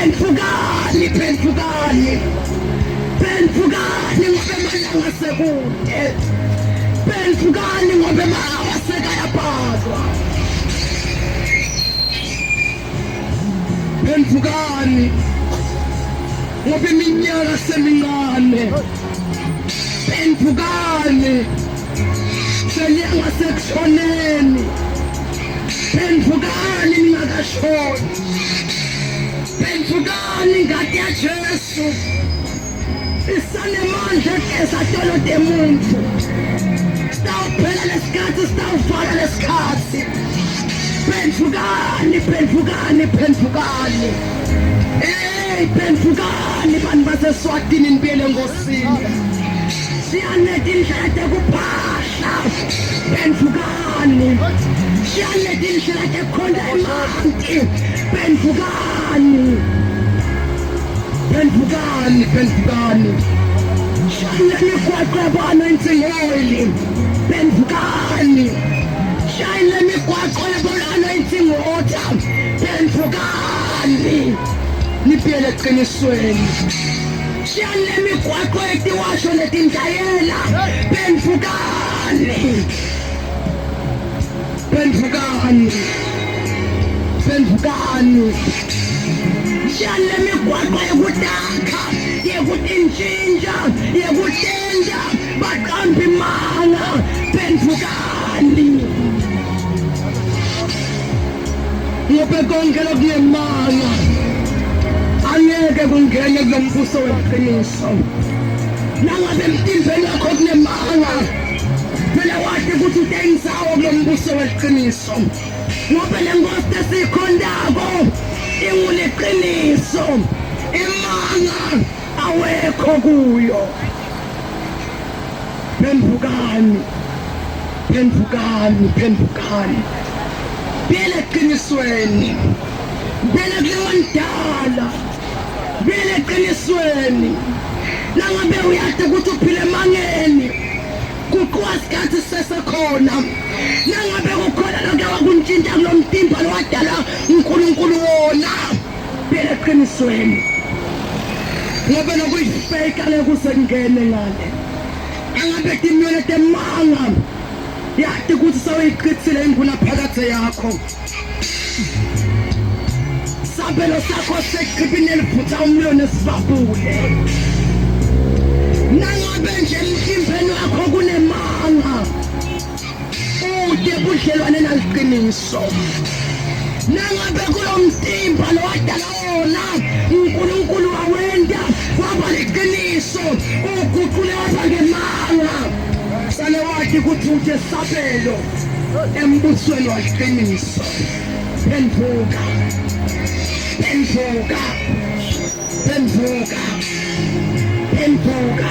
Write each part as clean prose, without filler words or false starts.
Phendvukani, phendvukani, phendvukani ngoba emalanga sekude. Phendvukani ngoba ema-awa sekayabhalwa. Phendvukani ngoba iminyaka semincane. Phendvukani seliya ngasekushoneni. Phendvukani ningakashoni. Phendvukani ngati yaJesu isanemandla egeza tono temuntfu. Sitawuphela lesikhatsi, sitawuvala lesikhatsi. Phendvukani, phendvukani, phendvukani. Hey, phendvukani bantu baseSwatini nibuyele eNkosini. Siyaneta indlela tekuphahla. Phendvukani. Siyaneta indlela tekukhonta emanti. Phendvukani. Phendvukani, phendvukani. Shayela imigwaqo yabo-anointing oil. Phendvukani. Shayela imigwaqo yabo-anointing water. Phendvukani. Nibuyele eqinisweni. Shiyani lemigwaqo yetiwasho netindlayela. Phendvukani. Phendvukani. Phendvukani. Shiyani lemigwaqo yekutakha, yekutintshintsha, yekutenta baqambi manga. Phendvukani. Ngobe konke lokungemanga angeke kungene kulo mbuso weqiniso. Nangabe emtimbeni wakho kunemanga, phela wati ukuthi utengitsawo kulo mbuso weqiniso. Ngobe le nkosi esiyikhondako inguliqiniso, imanga awekho kuyo. Phendvukani, phendvukani, phendvukani. Buyela eqinisweni. Buyela kulewandala. Buyela eqinisweni. Nangabe uyati ukuthi uphila emangeni, kuquwa isikhathi sisesekhona. Nangabe kukhona loke wakuntshintsha kulo mtimba lowadala uNkulunkulu wona, buyela eqinisweni. Ngoba lokuyifake angeke kuze kungene ngale. Angabe timnyele temanga yati ukuthi sewuyichithile ingunaphakadze yakho. Sabelo sakho sechibini elivutha umlilo nesibabule. Nangabe nje emtimbeni wakho kunemanga, ute budlelwane naliqiniso. Nangabe kulo mtimba lowadala wona uNkulunkulu wawenta waba liqiniso, uguqule waba ngemanga. Sale wathi ukuthi ute sabelo embusweni waliqiniso. Phendvuka, phendvuka, phendvuka, phendvuka.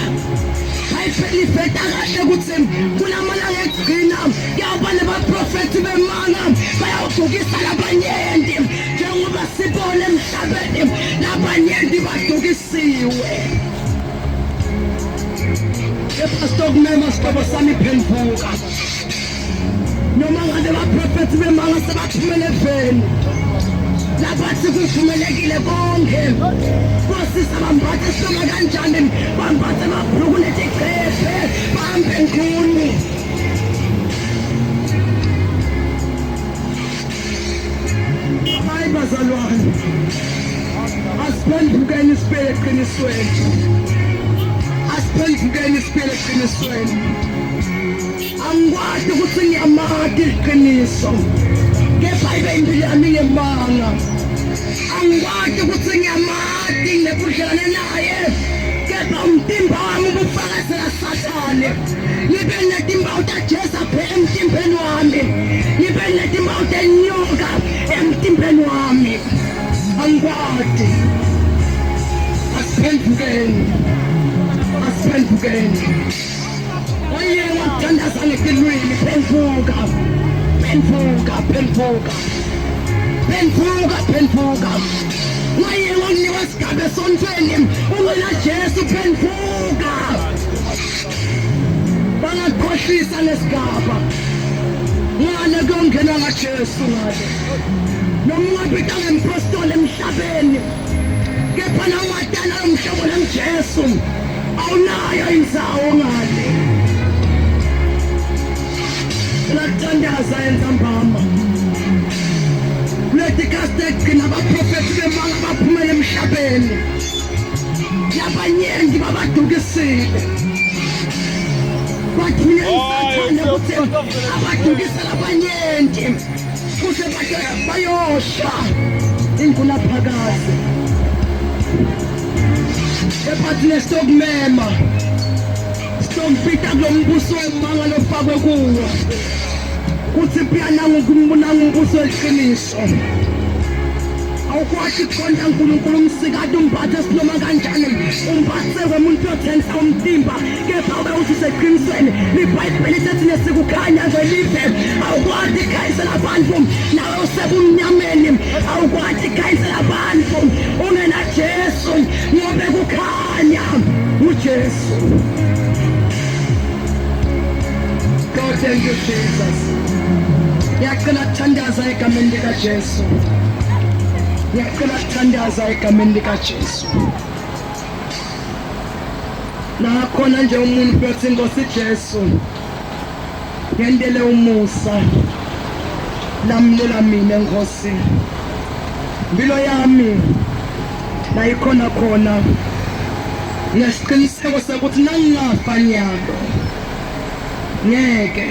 Bhayibheli iveta kahle ukuthi kulamalanga ekugcina kuyawuba nebaprofethi bemanga bayawudukisa labanyenti njengoba sibone emhlabeni labanyenti badukisiwe. Kepha sitokumema sihlobo sami phendvuka. Noma ngabe baprofethi bemanga sebaphumele eveni labathi kuvumelekile konke bosisa bambathe sinoma kanjani bambathe amabhuluku netigqebhe bahambe nkuni hayi bazalwane asiphendukeni sibheke eqinisweni asiphendukeni sibheke eqinisweni Angikwati ukuthi ngiyamati iqiniso kepha ibe impilo yami ngemanga. Angikwati ukuthi ngiyamati nginebudlelwane naye kepha umtimba wami ubufakazela Sathane. Ngibe netimpawu taJezabheli emtimbeni wami, ngibe netimpawu tenyoka emtimbeni wami. Angikwati. Asiphendukeni, asiphendukeni. Oye wathandaza ngesilwimi phenduka phenduka phenduka phenduka phenduka waye wakunikwa sigaba esontweni ungena Jesu phenduka bangakhohlisa lesigaba ngale kuyongenwa ngaJesu ngale noma ungabita ngempostoli emhlabeni. Kepha nawungatana lomhlobo languJesu awunayo indzawo ngale. Lakuthandaza entsambama. Kuleti kasti abaprofethi bemanga baphumele emhlabeni. Labanyenti babadukisile. Bathunywe uSathane ukuthi abadukise labanyenti kuze bayosha ingunaphakadze. Kepha thina sitokumema sitompita kulo mbuso wemanga lofakwe kuwo kuthi pia nangumbuso weqiniso. Awukwazi ukuqonda uNkulunkulu umsikade umphathe sinoma kanjani umphathe komuntu othengisa umtimba kepha ube uthi useqinisweni libhayibheli lithi nesikukhanya kwelive awukwazi kukhanyisela abantu nawe usebumnyameni awukwazi kukhanyisela abantu ungenaJesu ngobe kukhanya uJesu. God, thank you Jesus. Ngiyacela kuthandaza egameni likaJesu. Ngiyacela kuthandaza egameni likaJesu. Nakhona nje umuntu uyothi Nkosi Jesu ngendele umusa lamlela mina Nkosi. Impilo yami la ikhona khona ngesiqiniseko sokuthi nangingafa nyalo ngeke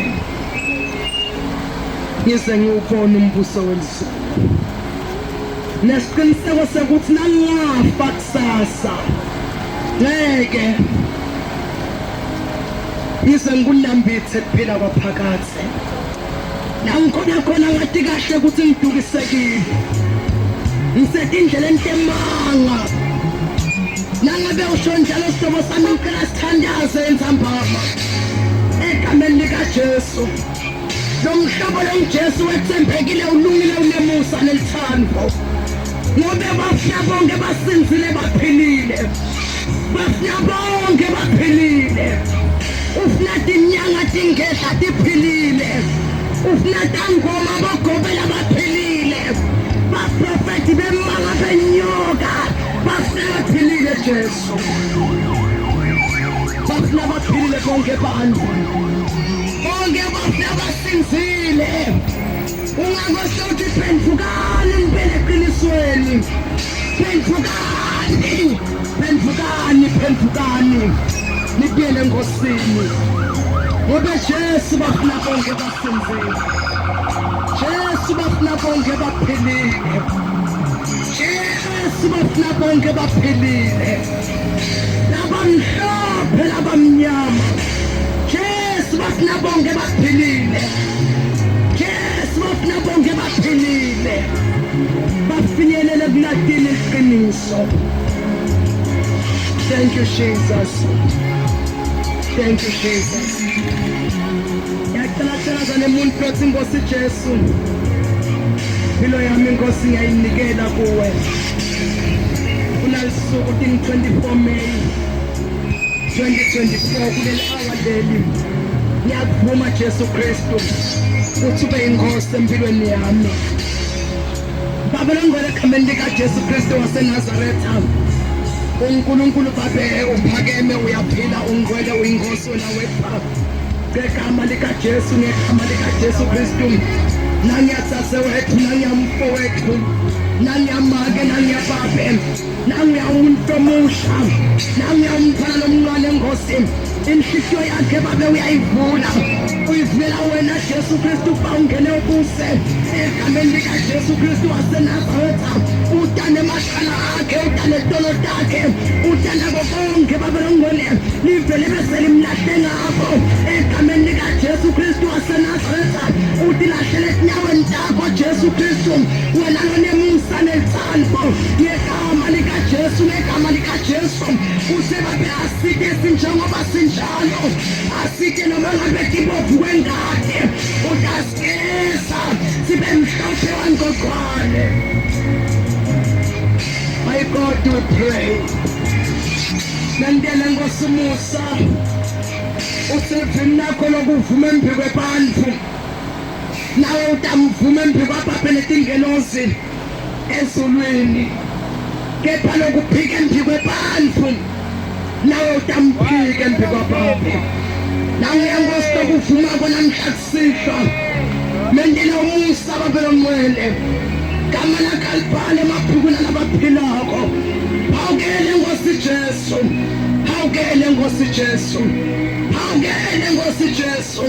ngize ngiwubone umbuso welizulu nesiqiniseko sokuthi nangingafa kusasa ngeke ngize ngikunambithe kuphila kwaphakadze la ngikhona khona ngathi kahle ukuthi ngidukisekile ngisetindleleni temanga nangabe usho njalo sihlobo sami ngicela sithandaze entsambama egameni likaJesu. Lo mhlobo lo Jesu wethembekile ulungile unemusa nelithando ngobe bafuna bonke basinzile baphilile bafuna bonke baphilile ufuna tinyanga tingehla tiphilile ufuna tangoma bogobela baphilile baprofethi bemanga benyoka bafuna baphilile Jesu bafuna baphilile bonke bantu bonke bafuna basinzile ungakohle uthi phendukani nibele eqinisweni phendukani phendukani phendukani nibuyele enkosini ngoba Jesu bafuna bonke basinzile Jesu bafuna bonke baphilile Jesu bafuna bonke baphilile labamhlophe labamnyama Jesu bafuna bonke baphilile Jesu bafuna bonke baphilile bafinyelele kulatini iqiniso. Thank you Jesus. Thank you Jesus. Ngiyacela thalaza nemuntu othi Nkosi Jesu impilo yami Nkosi ngiyayinikela kuwe kunalisuku 24 May 2024 kuleli awa leli ngiyakuvuma Jesu Kristu ukuthi ube inkosi empilweni yami Baba longcwele egameni likaJesu Kristu waseNazaretha uNkulunkulu babe uphakeme uyaphila ungcwele uyinkosi wena wedwa ngegama likaJesu ngegama likaJesu Kristu nangiyadzadzewethu nangiyamfowethu nangiyamake nangiyababe nanguya umuntu omusha nanguya umntwana lomncane enkosi inhliziyo yakhe babe uyayivula uyivulela wena Jesu Kristu uba ungene ubuse egameni likaJesu Kristu waseNazaretha utane amacala akhe utane tono takhe utane nako konke babe longcwele livele bese limlahle ngapho egameni likaJesu Kristu waseNazaretha utilahlele etinyaweni takho Jesu Kristu wena lonemusa nelithando ngegama likaJesu ngegama likaJesu usebabe asike sinjengoba sinjalo asike noma ngabe tibophu kwengane utasigeza sibe mhlophe wangogwane. My God, we pray. Nandela Nkosi umusa usevini lakho lokuvuma embi kwebantu nawe utamvuma embi kwababhe letingelosi ezulwini. Kepha lokuphika embikwebantfu nawe utamphika embikwababa. Nanguya Nkosi lokuvumako namhla kusihlwa. Mendela umusa babe longcwele. Gama lakhe alibhale emabhukwini alabaphilako. Hawukele Nkosi Jesu. Hawukele Nkosi Jesu. Hawukele Nkosi Jesu.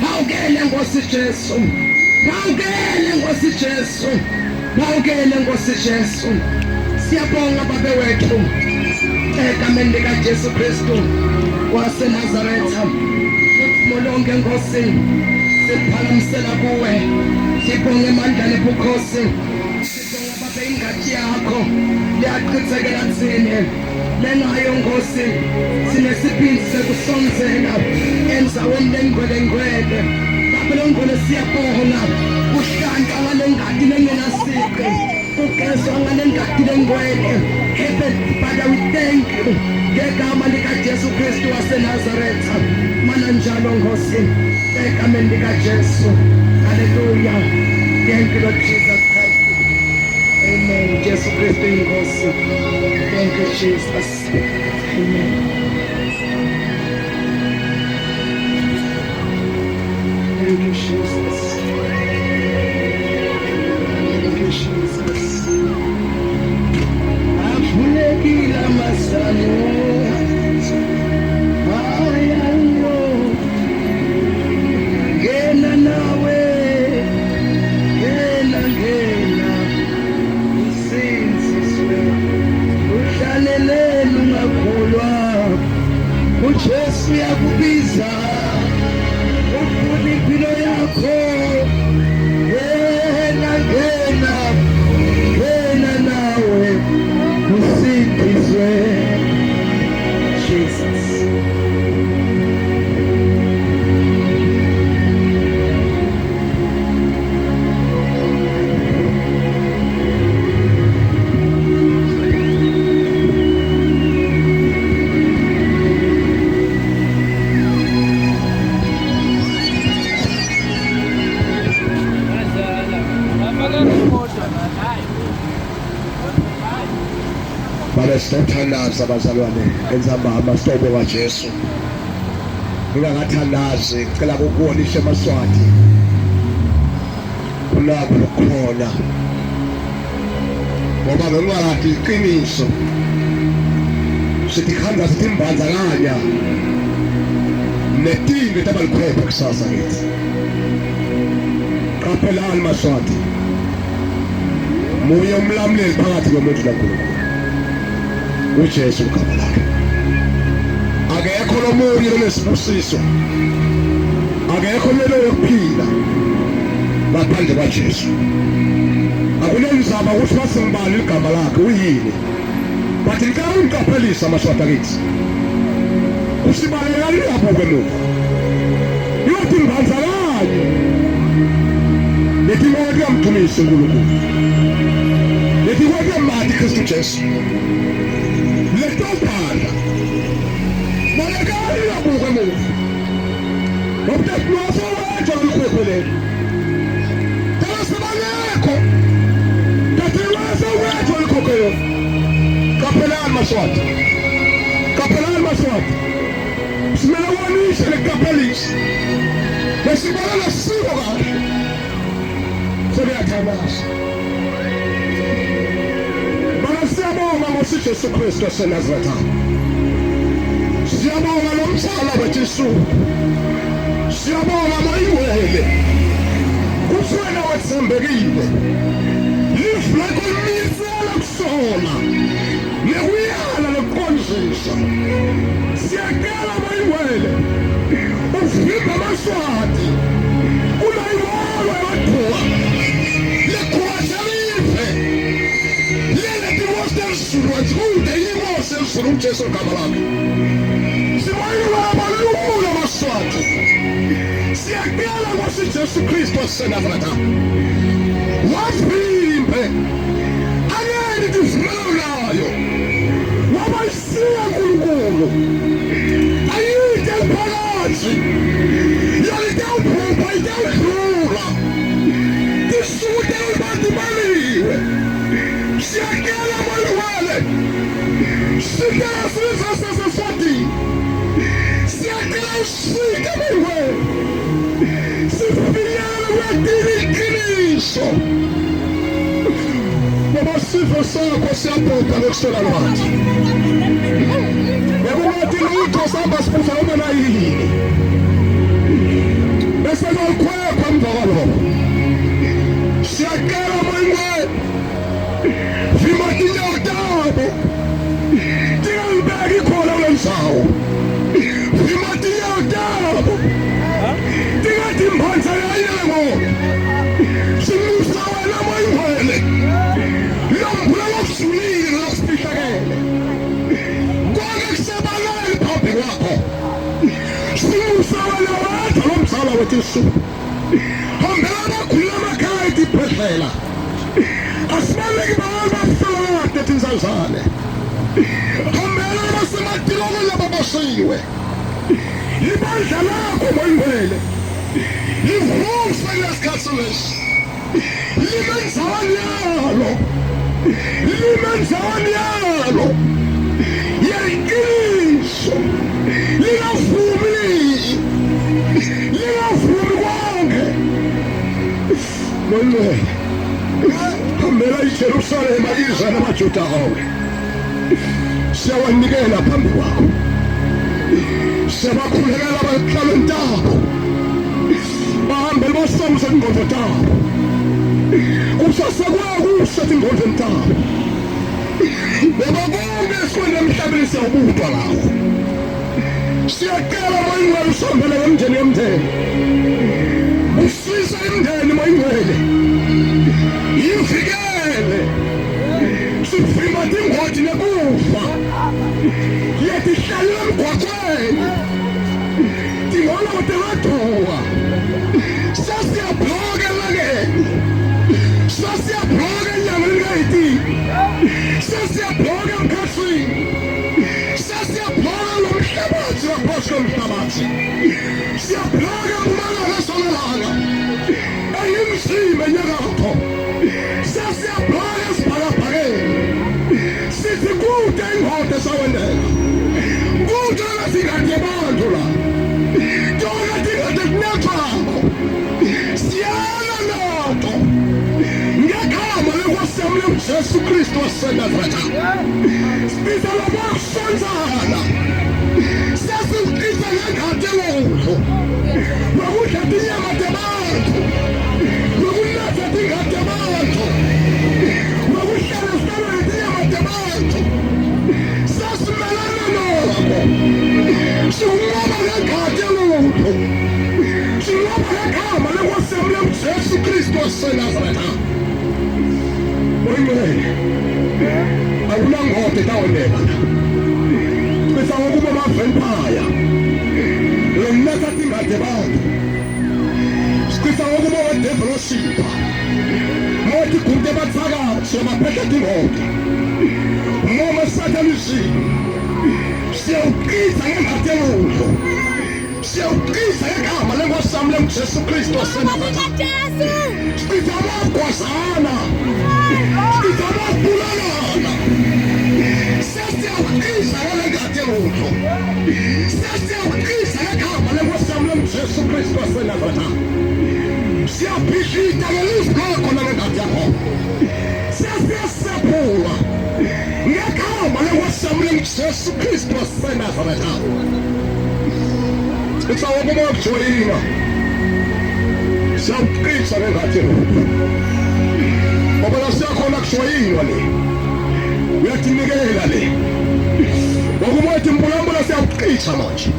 Hawukele Nkosi Jesu. Hawukele Nkosi Jesu. Hawukele Nkosi Jesu. Siyabonga babe wethu. Egameni likaJesu Kristu waseNazaretha. Udumo lonke Nkosi siphakamisela kuwe. Sibonge emandla nebukhosi. Sibonga babe ingati yakho liyachithekela thina. Lengayo Nkosi sinesibindi sekusondzela endzaweni lengcwele ngcwele. Babe longcwele siyabonga kuhlanta ngale ngati lengenasici kugezwa ngale ngati lengcwele. Heaven Father we thank you ngegama likaJesu Kristu waseNazaretha. Mana njalo Nkosi egameni likaJesu. Hallelujah. Thank you Lord Jesus Christ. Amen. Jesu Kristu inkosi. Thank you Jesus. Amen. Thank you Jesus. Thank you Jesus. Avulekile amasango. Ayayo. Ngena nawe. Ngena ngena. Usinziswe. Uhlaleleni ungakholwa. uJesu uyakubiza. Ufuna impilo yakho. Ngena ngena. Ngena nawe. Usindiswe. Jesus. Babe sitothandaza bazalwane entsambama sitobonga Jesu. Ngingakathandazi ngicela ukukuwonisha emaswati. Kulapho khona. Ngoba ngencwadi iqiniso. Sithi khanda sithi imbandzakanya. Netinto tabalikhwepha kusasa kithi. Qaphelani maswati. Muye umlamuleli phakathi komuntu noNkulunkulu. uJesu igama lakhe. Akekho lomunye lonesibusiso. Akekho lelo yokuphila ngaphandle kwaJesu. Akunenzaba ukuthi basingibani igama lakhe uyini. But ngicela ungiqaphelise amaswati akithi. Usibaleka liyabuka emuva. Iyothi ngibanzakanye. Lethi ngoba kuyamdumisa uNkulunkulu. Lethi ngoba kuyamati Kristu Jesu. Letobhala. Balekani liyabuka emuva. Ngoba wasowethu alikhwekwe lelo. Tawasebangekho. Dadewasowethu alikhokhe lelo. Qaphelani maswati. Qaphelani maswati. Simele wanishe lekaphelisa. Lesibona siko kahle. Sebeyathandaza. Baba siyabonga Nkosi Jesu Kristu waseNazaretha. Siyabonga lo msala weJesu. Siyabonga mayiwele. Kuthi wena wethembekile. Lifu lakho limisela kusona. Nekuyala nekuqondisa. Siyacela mayiwele. Uvimba amaswati. Unayiwolo emadhuwa. Lekhwatha live. Lele divorce elizulu kude inkosi elizulu uJesu igama lakhe. Sibayilwa abalula amaswati. Siyacela Nkosi Jesu Kristu waseNazaretha. Wavimbe. Angeke tivumelanayo. Wabayisiya uNkulunkulu. Ayide phakathi. Yalitawuphupha itawudlula. Tisuku tawubantu baliwe. Siyacela maluwele. Usike sizwe saseSwatini. Siyacela usike mangwe. Sifinyelele kuyadinga iqiniso. Ngoba sifo sakho siyabhubha ngokuswela lwazi. Bekungathi lutho sihamba sibuza uma nayini. Bese kuyokhwepha emva kwalokho. Siyacela moyingwe. Vimba tinyawo tabo. Tingangibeki khona kule ndzawo. Vimba tinyawo tabo. Tingathi mphanza yayeko. Simusa wena moyingwele. Lombula lokujulile lokufihlakele. Konke kusebaleni phambi kwakho. Simusa wena wedwa lomzala wethu insuku. Hambela abagula emakhaya etibhedlela. Asibaleki bantu bafela kade tinzanzane. Hambela abasematilongweni lababoshiwe. Ibandla lakho moyingcwele. Livuse kulesikhathi lesi. Limenzani yalo. Limenzani yalo. Yeqiniso. Lingavumi. Lingavumi konke. Moyingcwele. Hambela iJerusalema izwe namaJuda onke. Siyawanikela phambi kwakho. Siyabakhulekela abahlala entabo. Bahambe basomse ingqondo tabo. Kusasa kwakusa ingqondo tabo. Ngoba konke esikwenda emhlabeni siyawubutwa ngawo. Siyacela moyingcwele usambele ngemndeni yomndeni. Usisa imndeni moyingcwele. Yivikele. Sivimba tingoti nekufa. Yetihlale emgwaqweni. Tingona kuti vaduwa. Sasiyabhoka elangeni. Sasiyabhoka enyangeni kaYiti. Sasiyabhoka emkhathini. Sasiyabhoka lo mhlabathi ngaphansi komhlabathi. Siyabhoka empumalanga esolelanga. Eyimzimba enyakatho. Sasiyabhoka esibhakabhakeni. Sithi kude ingoda esawendela. Kude ngathi yabantu la. Tona tingade kunethwako. Siyala nato. Ngegama lenkosi yami lenguJesu Kristu waseNazaretha. Sibiza lokusonzana. Sesiqisa ngengadi lutho. Lokudla tinyama tebantu. Lokunatha tingadi yabantu. Lokuhlala sihlala ngetinyama tebantu. Sasimelana nako. Sinqoba ngengadi lutho. Sinqoba ngegama lenkosi yami lenguJesu Kristu waseNazaretha. Oyingcwele. Akunangode tawoneka la. Bese ngokuba ama-vampire. Lomnatha tingade bantu. Sichitha ngokuba we-devil oshipha. Mothi gumte bathakathi baphethe tingode. Noma satanism. Siyawuqitha ngengadi yolutho. Siyawuqitha ngegama lenkosi yami lenguJesu Kristu waseNazaretha. Sichitha amagwazana. Sichitha amabulalana. Sesiyawuqitha ngale ngadi yolutho. Sesiyawuqitha ngegama lenkosi yami lenguJesu Kristu waseNazaretha. Siyabhidlita ngelizwi lakho nangengadi yakho. Sesiyasephula ngegama lenkosi yami lenguJesu Kristu waseNazaretha. Sicela ukuba ukujoyina. Siyawuqitha ngengadi yolutho. Ngoba la siyakhona kujoyinwa le. Uyatinikela le. Ngokuba uthi mbulambula siyawuqitha manje.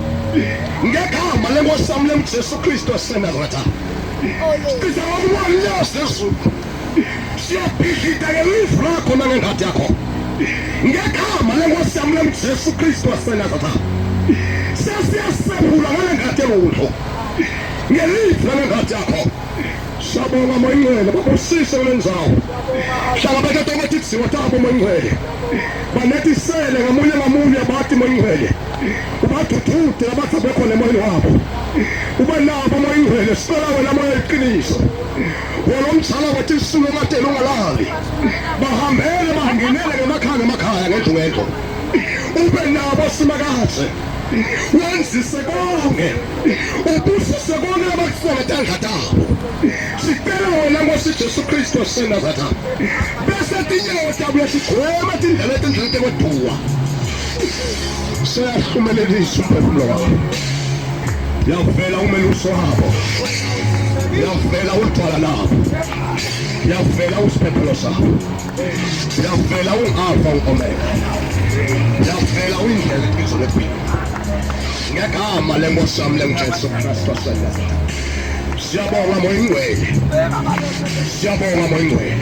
Ngegama lenkosi yami lenguJesu Kristu waseNazaretha. Sichitha ngokuba nyazi lezulu. Siyabhidlita ngelizwi lakho nangengadi yakho. Ngegama lenkosi yami lenguJesu Kristu waseNazaretha. Sesiyasephula ngale ngadi yolutho. Ngelizwi nangengadi yakho. Siyabonga moyingcwele babusise kule ndzawo. Hlala bethe tonke tidziwo tabo moyingcwele. Banetisele ngamunye ngamunye bathi moyingcwele. Ubadudude abathi bekhona emoyeni wabo. Ube nabo moyingcwele sicela wena moya iqiniso. Wona umzala wathi isuke emateni ungalali. Bahambele bangenele ngemakhaya ngemakhaya ngendlu ngendlu. Ube nabo Simakade. Wenzise konke. Ubusise konke abakufunga tandla tabo. Sicela wena Nkosi Jesu Kristu waseNazaretha. Bese tinyawo tabo yasigwema tindlela etindlela tekweduwa. Seyahlumelelisa umphefumulo wakho. Yavela umelusi wabo. Yavela ulithwala labo. Yavela usiphephelo sabo. Yavela u-Alfa u-Omega. Yavela uyindlela iqiniso nempilo. Ngegama lenkosi yami lenguJesu Kristu waseNazaretha. Siyabonga Moya Ingcwele. Siyabonga Moya Ingcwele.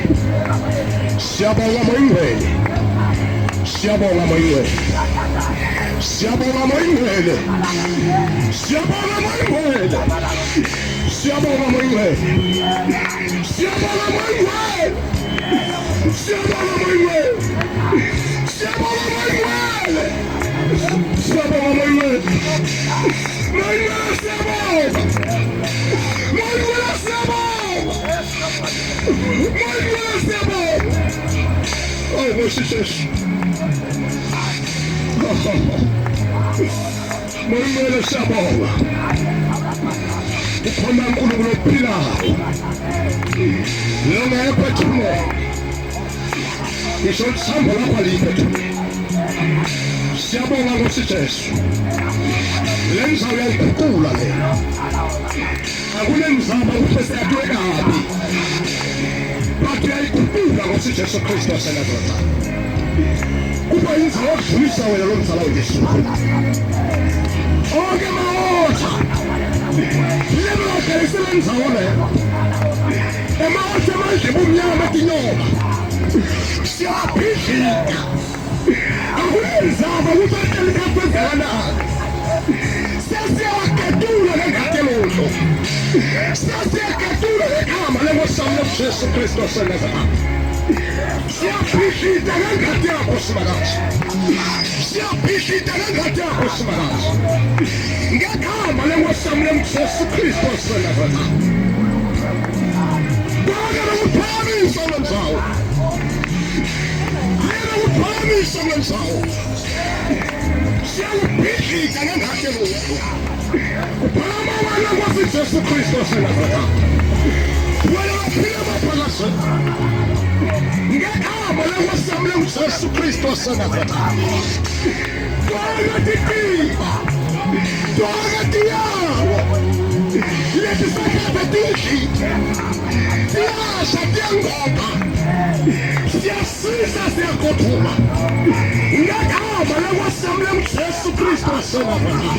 Siyabonga Moya Ingcwele. Siyabonga Moya Ingcwele. Siyabonga Moya Ingcwele. Siyabonga Moya Ingcwele. Siyabonga Moya Ingcwele. Siyabonga Moya Ingcwele. Siyabonga Moya Ingcwele. Siyabonga Moya Ingcwele. Siyabonga Moya Ingcwele. Moya Ingcwele siyabonga. Moya Ingcwele siyabonga. Moya Ingcwele siyabonga. Oh, Nkosi Jesu. Moya Ingcwele siyabonga. Ukhona uNkulunkulu ophilayo. Longekho ethuneni. Ngisho lithambo lakho alikho ethuneni. Siyabonga Nkosi Jesu. Le ndzawo uyayiguqula lena. Akunemzamo ukuthi siyatwe kabi. But uyayiguqula Nkosi Jesu Kristu waseNazaretha. Kuba indzawo yokudlulisa wena lo mzala weJesu. Onke amawotha. Lelo lendzawo leyo. Emawotha manje bumnyama tinyoka. Siyaphidlika. Akunenzaba ukuthi ahleli khathazana. Sesiyaketula ngengati lutho. Sesiyaketula ngegama lenkosi yami Jesu Kristu waseNazaretha. Siyaphidlika ngengati yakho Simakade. Siyaphidlika ngengati yakho Simakade. Ngegama lenkosi yami Jesu Kristu waseNazaretha. Konke lokuphakamisa lendzawo. Yena kuphakamisa lendzawo. Siyawubhidlika ngengati lutho. Kuphakama wena Nkosi Jesu Kristu waseNazaretha. Wena waphila maphakathi. Ngegama lenkosi yami lenguJesu Kristu waseNazaretha. Tonke titiba. Tonke tiyawo. Leti sakhabe tindlini. Tiyasha tiyangoma. Siyasisa siyagoduka. Ngegama lenkosi yami lenguJesu Kristu waseNazaretha.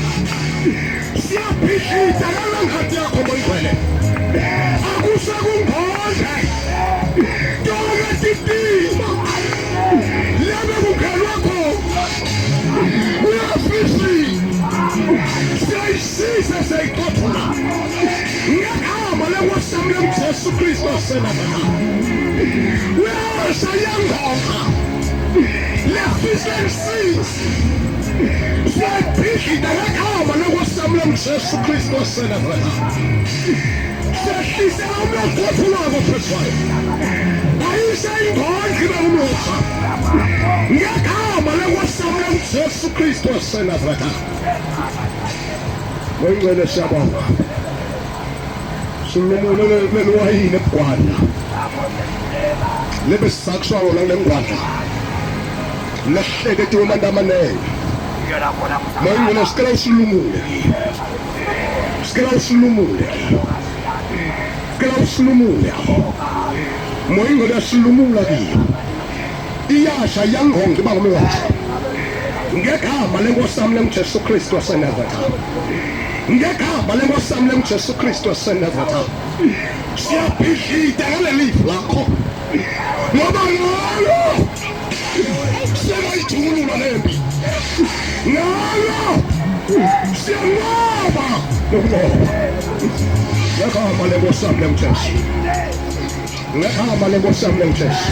Siyaphidlida ngale ngati yakho Moya Ingcwele. Akusekungondle. Tonke titiba. Lebe kungenwa khona. Uyafisi. Siyayisisa siyayiqothula. Ngegama lenkosi yami lenguJesu Kristu waseNazaretha. Uyasha iyangoma. Lefisa emsisi. Siyayiphidlida ngegama lenkosi yami lenguJesu Kristu waseNazaretha. Siyahlisela umloqothulako phezu kwayo. Ayise ingondlo ibe umlotha. Ngegama lenkosi yami lenguJesu Kristu waseNazaretha. Moya Ingcwele siyabonga. Silumule leliwayini ebugwala. Lebe sisakuswa wona kule ngwadla. Lehleke tiwe amanti amaningi. Moya Ingcwele sicela usilumule. Sicela usilumule. Sicela usilumule. Moya Ingcwele uyasilumula kiyo. Iyasha yangonga iba ngumlotha. Ngegama lenkosi yami lenguJesu Kristu waseNazaretha. Ngegama lenkosi yami lenguJesu Kristu waseNazaretha. Siyaphidlida ngaleli lakho. Ngoba ngalo siyayithulula lempi. Ngalo siyanqoba nokunqoba. Ngegama lenkosi yami lenguJesu. Ngegama lenkosi yami lenguJesu.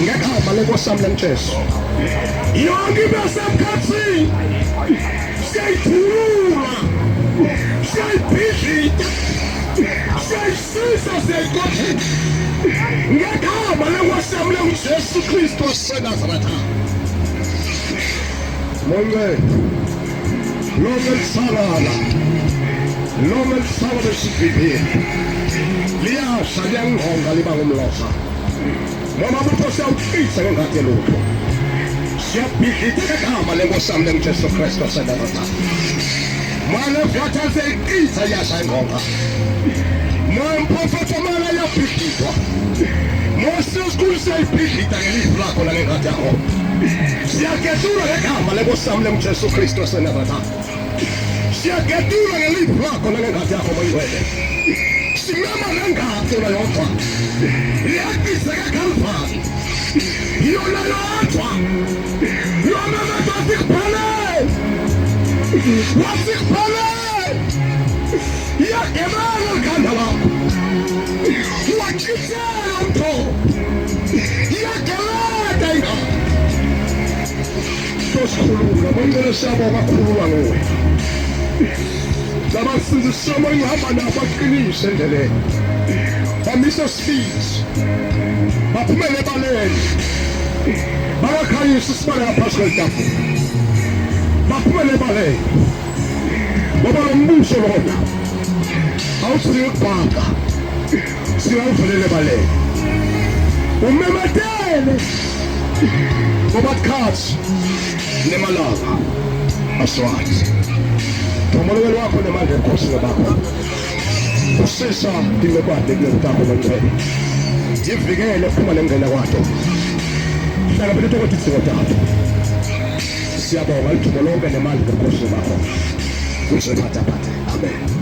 Ngegama lenkosi yami lenguJesu. Yonke into yasemkhathini siyayithulula. Siyayibhidlida. Siyayisisa siyayiqothela. Ngegama lenkosi yami lenguJesu Kristu waseNazaretha. Moyingcwele lonke lisalala, lonke lisala lesivimbile liyasha, liyangqonga, liba ngumlotha. Noma butho siyawuchitha ngengadi yelutho, siyabhidlita ngegama lenkosi yami lenguJesu Kristu waseNazaretha. Mane vyatha seyichitha, iyasha ingqonga. Mamprofethi amala iyabhidlitwa. Mose usikhulu siyayibhidlita ngelivi lakho nangengadi yakho. Siyagedula ngegama lenkosi yami lenguJesu Kristu waseNazaretha. Siyagedula ngelivi lakho nangengadi yakho moyingcwele. Simema nengadi yona yodwa. Liyaqiseka Calvary. Yona yodwa. Yona yodwa sikuphelele. Wasikuphelele. Iyagebela likhanda lakho. Wachithela umthobo. Iyageleta ingane. Tosikhulula, moyingcwele siyabonga khululwa nguwe. Labasindiswa moyingihamba nabo baqinise endleleni. Bamise sibindi. Baphumele ebaleni. Bayakhanyisa isibane ngaphansi kwetafula. Baphumele ebaleni. Ngoba lo mbuso lona awuthini ukubhaka. Singawuvelele ebaleni. Umemetele ngoba tikhathi nemalanga aswazi. Thomolokelo wakho nemandla ebukhosini bakho. Usisa tincekwade kulekutakho longcwele. Yivikele phuma nengena kwato. Hlala phela ukuthi tidzingo takho. Siyabonga lithuba lonke nemandla ebukhosini bakho. Kuze phatha phatha. Amen.